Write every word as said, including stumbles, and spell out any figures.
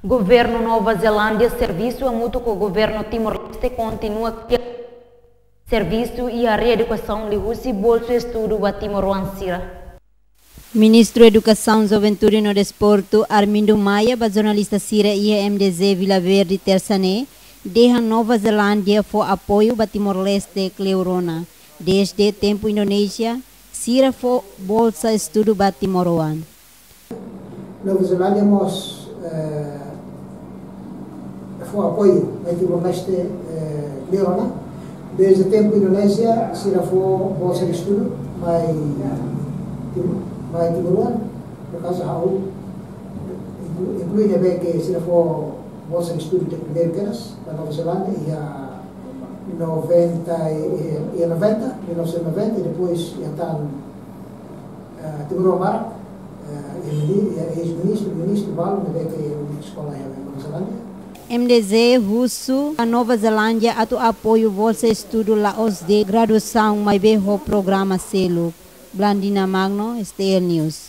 Governu Nova Zelándia servisu hamutuk ho governu Timor-Leste kontinua kria servisu iha reedukasaun liuhusi bolsa estudu ba timoroan sira. Ministru Edukasaun, Juventude no Desportu, Armindo Maia, ba jornalista sira iha M D Z Vila Verde, Tersa ne'e, dehan Nova Zelándia fó apoiu ba Timor-Leste kleur ona. Dezde tempu Indonézia, sira fó bolsa estudu ba timoroan. Nova Zelándia mós, eh, fó apoiu ba Timor-Leste, eh, kleur ona. Dezde tempu Indonézia, sira fó bolsa de estudu mai Tim-, mai timoroan. No kazu ha'u inklu-, inklui ne'ebé ke sira fó bolsa de estudu de primeiru kedas ba Nova Zelándia iha noventa, iha, iha noventa, mil novecentos e noventa, i depois iha tan, eh, timoroan barak, eh, iha mini-, iha eis-ministru, ministru balu ne'ebé ke eskola iha Nova Zelándia. M D Z husu ba Nova Zelándia atu apoiu bolsa estudu la'ós de'it graduasaun maibé ho programa seluk. Blandina Magno, S T L News.